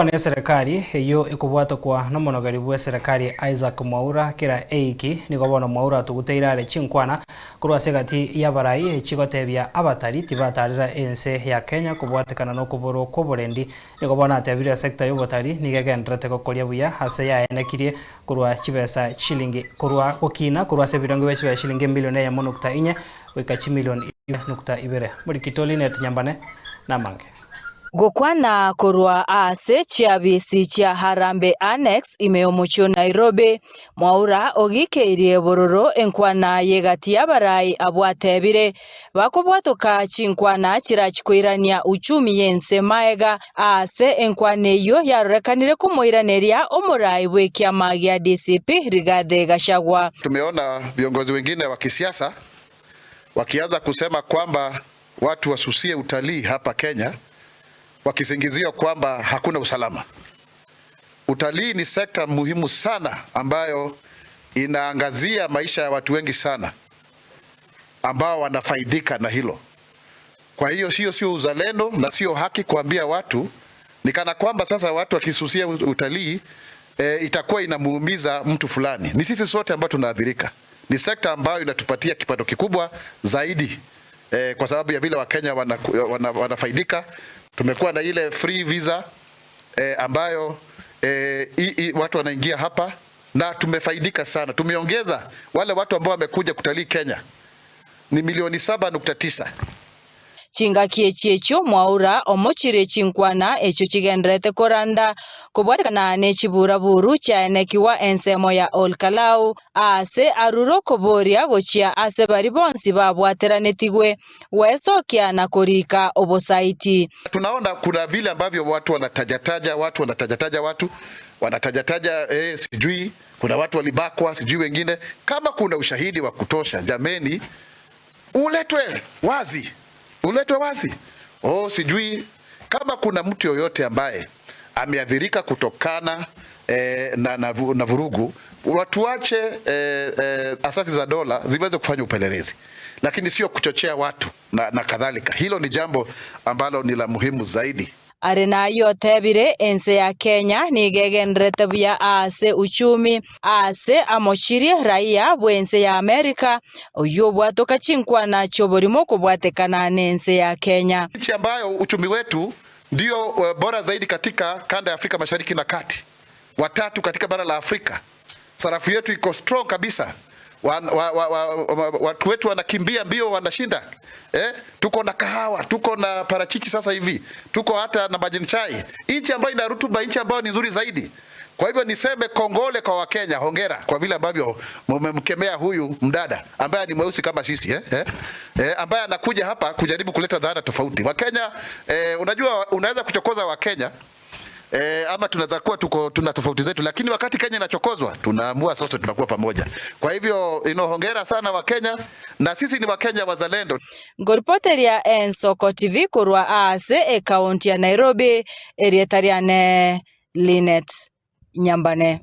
Enkwana y'eserekari eyio ekobwatokwa nomonogeri bw'eserekari Isaac Mwaura kera eiki nigo bono Mwaura atuguteire are chinkwana korwa ase egati y'abarai chigotebia abatari tibatarera ense ya Kenya kobwatekana nokoborwa kw'oborendi. Nigo bono atebire esecta y'obotari nigo egendererete gokoria buya ase yaenekirie korwa chibesa chilingi korwa gokina korwa ase ebirengo bia chibesa chilingi emilion eyemo nukta inye goika chimilion ibere nukta ibere. Morikito Linet Nyambane namange. Gokwana korwa ase chiabisi chia Harambee Annex ime y'omochie o Nairobi, Mwaura ogikeirie bororo enkwana y'egati y'abarai abwo atebire bakobwatoka chinkwana chirachi koirania uchumi y'ense maega ase enkwana eyio yarorekanire komoiraneria omorai bw'ekiama gia DCP Rigathi Gachagua. Tumeona viongozi wengine wa kisiasa wakianza kusema kwamba watu wasusie utalii hapa Kenya wakisingizia kwamba hakuna usalama. Utalii ni sekta muhimu sana ambayo inaangazia maisha ya watu wengi sana ambao wanafaidika na hilo. Kwa hiyo sio uzalendo na sio haki kuambia watu ni kana kwamba sasa watu wakisusia utalii itakuwa inamuumiza mtu fulani. Ni sisi sote ambao tunaathirika. Ni sekta ambayo inatupatia kipato kikubwa zaidi kwa sababu ya vile Wakenya wanafaidika. Tumekuwa na ile free visa ambayo watu wanaingia hapa na tumefaidika sana. Tumeongeza wale watu ambao wamekuja kutalii Kenya ni milioni 7.9. Chingaki echi echio Mwaura omochire chinkwana echio chigenderete koranda kobwatekana ne chiburaburu chiaenekiwa ensemo ya Olkalau ase aruro koboria gochia ase bari bonsi babwateranetigwe gwesokia na korika obosaiti. Tunaona kuna vile ambavyo watu wanatajataja watu wanatajataja watu wanatajataja sijui kuna watu walibakwa sijui wengine. Kama kuna ushahidi wa kutosha, jameni, uletwe wazi, uletwe wazi. Oh, sijui kama kuna mtu yoyote ambaye ameathirika kutokana na vurugu, watuache asasi za dola ziweze kufanya upelelezi, lakini sio kuchochea watu na kadhalika. Hilo ni jambo ambalo ni la muhimu zaidi. Are nayo otebire ense ya Kenya nigegenderete buya ase uchumi ase amochirie raia bwense ya Amerika oyo obwatoka chinkwana chioborimo kobwatekana na ense ya Kenya. Nchi ambayo uchumi wetu ndio bora zaidi katika kanda ya Afrika Mashariki na Kati, watatu katika bara la Afrika. Sarafu yetu iko strong kabisa. Watu wetu wanakimbia mbio, wanashinda. Tuko na kahawa, tuko na parachichi sasa hivi, tuko hata na majani chai. Nchi ambayo ina rutuba, nchi ambayo ni nzuri zaidi. Kwa hivyo niseme kongole kwa Wakenya, hongera kwa vile ambavyo mmemkemea huyu mdada ambaye ni mweusi kama sisi, ambaye anakuja hapa kujaribu kuleta dhana tofauti. Wakenya, unajua unaweza kuchokoza Wakenya ama tunaweza kuwa tuko tuna tofauti zetu, lakini wakati Kenya inachokozwa tunaamua sote tunakuwa pamoja. Kwa hivyo hongera sana Wakenya, na sisi ni Wakenya wazalendo. Ngoripoteria Ensoko TV kurwa ase ekaunti ya Nairobi, erietariane Linet Nyambane.